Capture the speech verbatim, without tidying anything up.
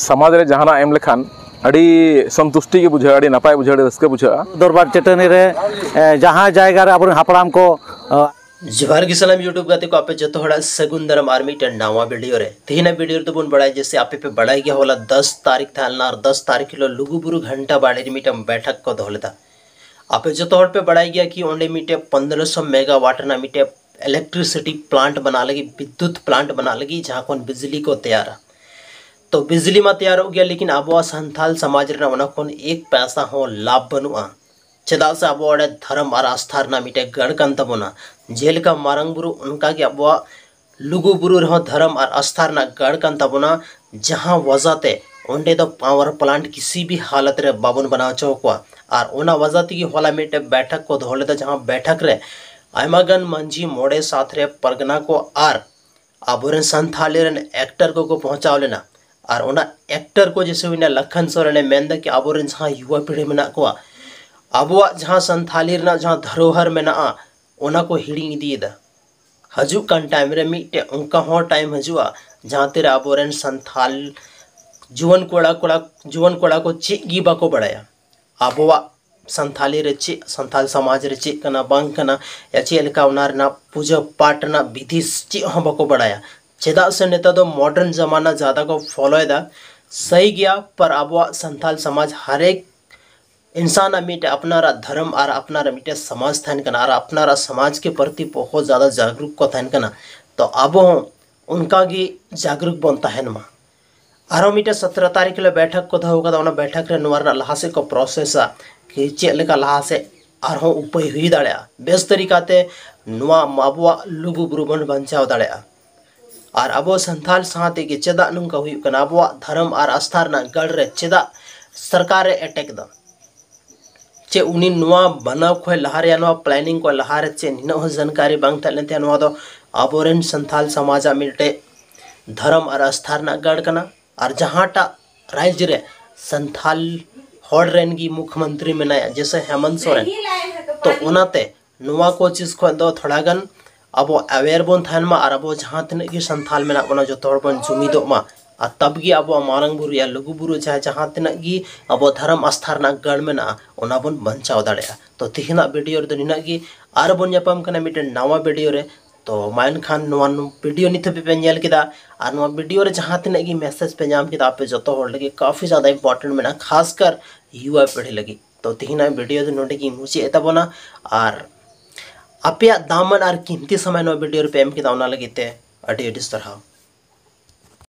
ᱥᱚᱢᱟᱡᱽ ᱨᱮ ᱡᱟᱦᱟᱱᱟᱜ ᱮᱢ ᱞᱮᱠᱷᱟᱱ ᱟᱹᱰᱤ ᱥᱚᱱᱛᱩᱥᱴᱤ ᱜᱮ ᱵᱩᱡᱷᱟᱹᱜᱼᱟ, ᱟᱹᱰᱤ ᱱᱟᱯᱟᱭ ᱵᱩᱡᱷᱟᱹᱜᱼᱟ, ᱟᱹᱰᱤ ᱨᱟᱹᱥᱠᱟᱹ ᱵᱩᱡᱷᱟᱹᱜᱼᱟ᱾ ᱫᱚᱨᱵᱟᱨ ᱪᱟᱹᱴᱟᱹᱱᱤ ᱨᱮ, ᱮ, ᱡᱟᱦᱟᱸ ᱡᱟᱭᱜᱟ ᱨᱮ ᱟᱵᱚᱨᱮᱱ ᱦᱟᱯᱲᱟᱢ ᱠᱚ, ᱮ, ᱡᱚᱦᱟᱨ ᱜᱮ ᱥᱟᱱᱟᱢ YouTube ᱜᱟᱛᱮ ᱠᱚ, ᱟᱯᱮ ᱡᱚᱛᱚ ᱦᱚᱲᱟᱜ ᱥᱟᱹᱜᱩᱱ ᱫᱟᱨᱟᱢ ᱟᱨ ᱢᱤᱫᱴᱮᱱ ᱱᱟᱣᱟ ᱵᱷᱤᱰᱤᱭᱳ ᱨᱮ᱾ ᱛᱮᱦᱮᱧᱟᱜ ᱵᱷᱤᱰᱤᱭᱳ ᱨᱮᱫᱚ ᱵᱚᱱ ᱵᱟᱲᱟᱭᱟ ᱡᱮ ᱥᱮ ᱟᱯᱮ ᱯᱮ ᱵᱟᱲᱟᱭ ᱜᱮᱭᱟ, ᱦᱚᱞᱟ ᱫᱚᱥ ᱛᱟᱹᱨᱤᱠᱷ ᱛᱟᱦᱮᱸ ᱞᱮᱱᱟ ᱟᱨ ᱫᱚᱥ ᱛᱟᱹᱨᱤᱠᱷ ᱦᱤᱞᱳᱜ ᱞᱩᱜᱩᱵᱩᱨᱩ ᱜᱷᱟᱱᱴᱟ ᱵᱟᱲᱮ ᱨᱮ ᱢᱤᱫᱴᱮᱱ ᱵᱮᱴᱷᱟᱠ ᱠᱚ ᱫᱚᱦᱚ ᱞᱮᱫᱟ᱾ ᱟᱯᱮ ᱡᱚᱛᱚ ᱦᱚᱲ ᱯᱮ ᱵᱟᱲᱟᱭ ᱜᱮᱭᱟ ᱠᱤ ᱚᱸᱰᱮ ᱢᱤᱫᱴᱮᱱ ᱯᱚᱱᱫᱽᱨᱚᱥᱚ ᱢᱮᱜᱟᱣᱟᱴ ᱨᱮᱱᱟᱜ ᱢᱤᱫᱴᱮᱱ ᱤᱞᱮᱠᱴᱨᱤᱥᱤᱴᱤ ᱯᱞᱟᱱᱴ ᱵᱮᱱᱟᱣ ᱞᱟᱹᱜᱤᱫ, ᱵᱤᱫᱽᱫᱩᱛ ᱯᱞᱟᱱᱴ ᱵᱮᱱᱟᱣ ᱞᱟᱹᱜᱤᱫ, ᱡᱟᱦᱟᱸ ᱠᱷᱚᱱ ᱵᱤᱡᱽᱞᱤ ᱠᱚ ᱛᱮᱭᱟᱨᱟ᱾ ᱛᱚ ᱵᱤᱡᱽᱞᱤ ᱢᱟ ᱛᱮᱭᱟᱨᱚᱜ ᱜᱮᱭᱟ, ᱞᱮᱠᱤᱱ ᱟᱵᱚᱣᱟᱜ ᱥᱟᱱᱛᱟᱞ ᱥᱚᱢᱟᱡᱽ ᱨᱮᱱᱟᱜ ᱚᱱᱟ ᱠᱷᱚᱱ ᱮᱠ ᱯᱚᱭᱥᱟ ᱦᱚᱸ ᱞᱟᱵᱷ ᱵᱟᱹᱱᱩᱜᱼᱟ᱾ ᱪᱮᱫᱟᱜ ᱥᱮ ᱟᱵᱚ ᱚᱸᱰᱮ ᱫᱷᱚᱨᱚᱢ ᱟᱨ ᱟᱥᱛᱷᱟ ᱨᱮᱱᱟᱜ ᱢᱤᱫᱴᱮᱡ ᱜᱟᱲ ᱠᱟᱱ ᱛᱟᱵᱚᱱᱟ᱾ ᱡᱮᱞᱮᱠᱟ ᱢᱟᱨᱟᱝ ᱵᱩᱨᱩ, ᱚᱱᱠᱟᱜᱮ ᱟᱵᱚᱣᱟᱜ ᱞᱩᱜᱩ ᱵᱩᱨᱩ ᱨᱮᱦᱚᱸ ᱫᱷᱚᱨᱚᱢ ᱟᱨ ᱟᱥᱛᱷᱟ ᱨᱮᱱᱟᱜ ᱜᱟᱲ ᱠᱟᱱ ᱛᱟᱵᱚᱱᱟ, ᱡᱟᱦᱟᱸ ᱣᱟᱡᱟ ᱛᱮ ᱚᱸᱰᱮ ᱫᱚ ᱯᱟᱣᱟᱨ ᱯᱞᱟᱱᱴ ᱠᱤᱥᱤ ᱵᱷᱤ ᱦᱟᱞᱚᱛ ᱨᱮ ᱵᱟᱵᱚᱱ ᱵᱮᱱᱟᱣ ᱦᱚᱪᱚ ᱟᱠᱚᱣᱟ᱾ ᱟᱨ ᱚᱱᱟ ᱣᱟᱡᱟ ᱛᱮᱜᱮ ᱦᱚᱞᱟ ᱢᱤᱫᱴᱮᱡ ᱵᱮᱴᱷᱟᱠ ᱠᱚ ᱫᱚᱦᱚ ᱞᱮᱫᱟ, ᱡᱟᱦᱟᱸ ᱵᱮᱴᱷᱟᱠ ᱨᱮ ᱟᱭᱢᱟ ᱜᱟᱱ ᱢᱟᱹᱡᱷᱤ, ᱢᱚᱬᱮ, ᱥᱟᱛ ᱨᱮ ᱯᱟᱨᱜᱟᱱᱟ ᱠᱚ ᱟᱨ ᱟᱵᱚᱨᱮᱱ ᱥᱟᱱᱛᱷᱟᱞᱤ ᱨᱮᱱ ᱮᱠᱴᱟᱨ ᱠᱚᱠᱚ ᱯᱚᱦᱪᱟᱣ ᱞᱮᱱᱟ᱾ ᱟᱨ ᱚᱱᱟ ᱮᱠᱴᱟᱨ ᱠᱚ ᱡᱮᱥᱮ ᱦᱩᱭᱱᱟ ᱞᱟᱠᱷᱟᱱ ᱥᱚᱨᱮᱱᱮ ᱢᱮᱱᱫᱟ ᱠᱤ ᱟᱵᱚᱨᱮᱱ ᱡᱟᱦᱟᱸ ᱭᱩᱣᱟ ᱯᱤᱲᱦᱤ ᱢᱮᱱᱟᱜ ᱠᱚᱣᱟ, ᱟᱵᱚᱣᱟᱜ ᱡᱟᱦᱟᱸ ᱥᱟᱱᱛᱷᱟᱞᱤ ᱨᱮᱱᱟᱜ ᱡᱟᱦᱟᱸ ᱫᱷᱟᱨᱚᱦᱟᱨ ᱢᱮᱱᱟᱜᱼᱟ, ᱚᱱᱟ ᱠᱚ ᱦᱤᱲᱤᱧ ᱤᱫᱤᱭᱮᱫᱟ᱾ ᱦᱤᱡᱩᱜ ᱠᱟᱱ ᱴᱟᱭᱤᱢ ᱨᱮ ᱢᱤᱫᱴᱮᱡ ᱚᱱᱠᱟ ᱦᱚᱸ ᱴᱟᱭᱤᱢ ᱦᱤᱡᱩᱜᱼᱟ, ᱡᱟᱦᱟᱸ ᱛᱤᱨᱮ ᱟᱵᱚᱨᱮᱱ ᱥᱟᱱᱛᱷᱟᱞ ᱡᱩᱣᱟᱹᱱ ᱠᱚᱲᱟ, ᱠᱚᱲᱟ, ᱡᱩᱣᱟᱹᱱ ᱠᱚᱲᱟ ᱠᱚ ᱪᱮᱫ ᱜᱮ ᱵᱟᱠᱚ ᱵᱟᱲᱟᱭᱟ᱾ ᱟᱵᱚᱣᱟᱜ ᱥᱟᱱᱛᱷᱟᱞᱤ ᱨᱮ ᱪᱮᱫ, ᱥᱟᱱᱛᱟᱞ ᱥᱚᱢᱟᱡᱽ ᱨᱮ ᱪᱮᱫ ᱠᱟᱱᱟ, ᱵᱟᱝ ᱠᱟᱱᱟ, ᱭᱟ ᱪᱮᱫ ᱞᱮᱠᱟ ᱚᱱᱟ ᱨᱮᱱᱟᱜ ᱯᱩᱡᱟᱹ ᱯᱟᱴ ᱨᱮᱱᱟᱜ ᱵᱤᱫᱷᱤ ᱪᱮᱫ ᱦᱚᱸ ᱵᱟᱠᱚ ᱵᱟᱲᱟᱭᱟ᱾ ᱪᱮᱫᱟᱜ ᱥᱮ ᱱᱮᱛᱟᱨ ᱫᱚ ᱢᱚᱰᱟᱨᱱ ᱡᱟᱢᱟᱱᱟ ᱡᱟᱫᱟ ᱠᱚ ᱯᱷᱚᱞᱚᱭᱮᱫᱟ᱾ ᱥᱟᱹᱦᱤ ᱜᱮᱭᱟ, ᱯᱟᱨ ᱟᱵᱚᱣᱟᱜ ᱥᱟᱱᱛᱟᱞ ᱥᱚᱢᱟᱡᱽ ᱦᱟᱨᱮᱠ ᱤᱱᱥᱟᱱᱟᱜ ᱢᱤᱫᱴᱮᱡ ᱟᱯᱱᱟᱨᱟᱜ ᱫᱷᱚᱨᱚᱢ ᱟᱨ ᱟᱯᱱᱟᱨᱟᱜ ᱢᱤᱫᱴᱮᱡ ᱥᱚᱢᱟᱡᱽ ᱛᱟᱦᱮᱱ ᱠᱟᱱᱟ, ᱟᱨ ᱟᱯᱱᱟᱨᱟᱜ ᱥᱚᱢᱟᱡᱽ ᱠᱮ ᱯᱨᱚᱛᱤ ᱵᱚᱦᱩᱛ ᱡᱟᱫᱟ ᱡᱟᱜᱽᱨᱩᱠ ᱠᱚ ᱛᱟᱦᱮᱱ ᱠᱟᱱᱟ᱾ ᱛᱚ ᱟᱵᱚ ᱦᱚᱸ ᱚᱱᱠᱟᱜᱮ ᱡᱟᱜᱽᱨᱩᱠ ᱵᱚᱱ ᱛᱟᱦᱮᱱ ᱢᱟ᱾ ᱟᱨᱦᱚᱸ ᱢᱤᱫᱴᱮᱱ ᱥᱚᱛᱨᱚ ᱛᱟᱹᱨᱤᱠᱷ ᱦᱤᱞᱳᱜ ᱵᱮᱴᱷᱟᱠ ᱠᱚ ᱫᱚᱦᱚ ᱠᱟᱫᱟ, ᱚᱱᱟ ᱵᱮᱴᱷᱟᱠ ᱨᱮ ᱱᱚᱣᱟ ᱨᱮᱱᱟᱜ ᱞᱟᱦᱟ ᱥᱮᱫ ᱠᱚ ᱯᱨᱚᱥᱮᱥᱟ ᱠᱤ ᱪᱮᱫ ᱞᱮᱠᱟ ᱞᱟᱦᱟ ᱥᱮᱫ ᱟᱨᱦᱚᱸ ᱩᱯᱟᱹᱭ ᱦᱩᱭ ᱫᱟᱲᱮᱭᱟᱜᱼᱟ, ᱵᱮᱥ ᱛᱟᱹᱨᱤᱠᱟᱛᱮ ᱱᱚᱣᱟ ᱟᱵᱚᱣᱟᱜ ᱞᱩᱜᱩ ᱵᱩᱨᱩ ᱵᱚᱱ ᱵᱟᱧᱪᱟᱣ ᱫᱟᱲᱮᱭᱟᱜᱼᱟ᱾ ᱟᱨ ᱟᱵᱚ ᱥᱟᱱᱛᱟᱞ ᱥᱟᱶᱛᱮ ᱜᱮ ᱪᱮᱫᱟᱜ ᱱᱚᱝᱠᱟ ᱦᱩᱭᱩᱜ ᱠᱟᱱᱟ? ᱟᱵᱚᱣᱟᱜ ᱫᱷᱚᱨᱚᱢ ᱟᱨ ᱟᱥᱛᱷᱟ ᱨᱮᱱᱟᱜ ᱜᱟᱲ ᱨᱮ ᱪᱮᱫᱟᱜ ᱥᱚᱨᱠᱟᱨ ᱮ ᱮᱴᱮᱠ ᱫᱟ? ᱪᱮ ᱩᱱᱤ ᱱᱚᱣᱟ ᱵᱟᱱᱟᱣ ᱠᱷᱚᱱ ᱞᱟᱦᱟ ᱨᱮᱭᱟᱜ, ᱱᱚᱣᱟ ᱯᱞᱮᱱᱤᱝ ᱠᱷᱚᱱ ᱞᱟᱦᱟ ᱨᱮ ᱪᱮ ᱱᱤᱱᱟᱹᱜ ᱦᱚᱸ ᱡᱟᱱᱠᱟᱨᱤ ᱵᱟᱝ ᱛᱟᱦᱮᱸ ᱞᱮᱱ ᱛᱟᱭᱟ? ᱱᱚᱣᱟ ᱫᱚ ᱟᱵᱚᱨᱮᱱ ᱥᱟᱱᱛᱟᱞ ᱥᱚᱢᱟᱡᱟᱜ ᱢᱤᱫᱴᱮᱡ ᱫᱷᱚᱨᱚᱢ ᱟᱨ ᱟᱥᱛᱷᱟ ᱨᱮᱱᱟᱜ ᱜᱟᱲ ᱠᱟᱱᱟ᱾ ᱟᱨ ᱡᱟᱦᱟᱸᱴᱟᱜ ᱨᱟᱡᱽ ᱨᱮ ᱥᱟᱱᱛᱷᱟᱞ ᱦᱚᱲ ᱨᱮᱱ ᱜᱮ ᱢᱩᱠᱷᱭᱚᱢᱚᱱᱛᱨᱤ ᱢᱮᱱᱟᱭᱟ, ᱡᱮᱭᱥᱮ ᱦᱮᱢᱚᱱᱛ ᱥᱚᱨᱮᱱ, ᱛᱚ ᱚᱱᱟᱛᱮ ᱱᱚᱣᱟ ᱠᱚ ᱪᱤᱡᱽ ᱠᱷᱚᱱ ᱫᱚ ᱛᱷᱚᱲᱟ ᱜᱟᱱ ᱟᱵᱚ ᱟᱣᱮᱨ ᱵᱚᱱ ᱛᱟᱦᱮᱱ ᱢᱟ ᱟᱨ ᱟᱵᱚ ᱡᱟᱦᱟᱸ ᱛᱤᱱᱟᱹᱜ ᱜᱮ ᱥᱟᱱᱛᱷᱟᱞ ᱢᱮᱱᱟᱜ ᱵᱚᱱᱟ, ᱡᱚᱛᱚ ᱦᱚᱲ ᱵᱚᱱ ᱡᱩᱢᱤᱫᱚᱜ ᱢᱟ᱾ ᱟᱨ ᱛᱟᱵ ᱜᱮ ᱟᱵᱚᱣᱟᱜ ᱢᱟᱨᱟᱝ ᱵᱩᱨᱩ ᱭᱟ ᱞᱩᱜᱩ ᱵᱩᱨᱩ ᱡᱟᱦᱟᱸ ᱡᱟᱦᱟᱸ ᱛᱤᱱᱟᱹᱜ ᱜᱮ ᱟᱵᱚ ᱫᱷᱚᱨᱚᱢ ᱟᱥᱛᱷᱟ ᱨᱮᱱᱟᱜ ᱜᱟᱲ ᱢᱮᱱᱟᱜᱼᱟ, ᱚᱱᱟ ᱵᱚᱱ ᱵᱟᱧᱪᱟᱣ ᱫᱟᱲᱮᱭᱟᱜᱼᱟ᱾ ᱛᱚ ᱛᱤᱦᱤᱧᱟᱜ ᱵᱷᱤᱰᱤᱭᱳ ᱨᱮᱫᱚ ᱱᱤᱱᱟᱹᱜ ᱜᱮ᱾ ᱟᱨ ᱵᱚᱱ ᱧᱟᱯᱟᱢ ᱠᱟᱱᱟ ᱢᱤᱫᱴᱮᱱ ᱱᱟᱣᱟ ᱵᱷᱤᱰᱤᱭᱳ ᱨᱮ᱾ ᱛᱚ ᱢᱟ ᱮᱱᱠᱷᱟᱱ ᱱᱚᱣᱟ ᱵᱷᱤᱰᱤᱭᱳ ᱱᱤᱛ ᱦᱟᱹᱵᱤᱡ ᱯᱮ ᱧᱮᱞ ᱠᱮᱫᱟ, ᱟᱨ ᱱᱚᱣᱟ ᱵᱷᱤᱰᱤᱭᱳ ᱨᱮ ᱡᱟᱦᱟᱸ ᱛᱤᱱᱟᱹᱜ ᱜᱮ ᱢᱮᱥᱮᱡᱽ ᱯᱮ ᱧᱟᱢ ᱠᱮᱫᱟ, ᱟᱯᱮ ᱡᱚᱛᱚ ᱦᱚᱲ ᱞᱟᱹᱜᱤᱫ ᱠᱟᱯᱷᱤ ᱡᱟᱫᱟ ᱤᱢᱯᱚᱨᱴᱮᱱᱴ ᱢᱮᱱᱟᱜᱼᱟ, ᱠᱷᱟᱥ ᱠᱟᱨ ᱭᱩᱣᱟ ᱯᱤᱲᱦᱤ ᱞᱟᱹᱜᱤᱫ᱾ ᱛᱚ ᱛᱤᱦᱤᱧᱟᱜ ᱵᱷᱤᱰᱤᱭᱳ ᱫᱚ ᱱᱚᱰᱮ ᱜᱮᱧ ᱢᱩᱪᱟᱹᱫ ᱮᱫ ᱛᱟᱵᱚᱱᱟ, ᱟᱨ ᱟᱯᱮᱭᱟᱜ ᱫᱟᱢᱟᱱ ᱟᱨ ᱠᱤᱢᱛᱤ ᱥᱚᱢᱚᱭ ᱱᱚᱣᱟ ᱵᱷᱤᱰᱤᱭᱳ ᱨᱮᱯᱮ ᱮᱢ ᱠᱮᱫᱟ, ᱚᱱᱟ ᱞᱟᱹᱜᱤᱫ ᱛᱮ ᱟᱹᱰᱤ ᱟᱹᱰᱤ ᱥᱟᱨᱦᱟᱣ᱾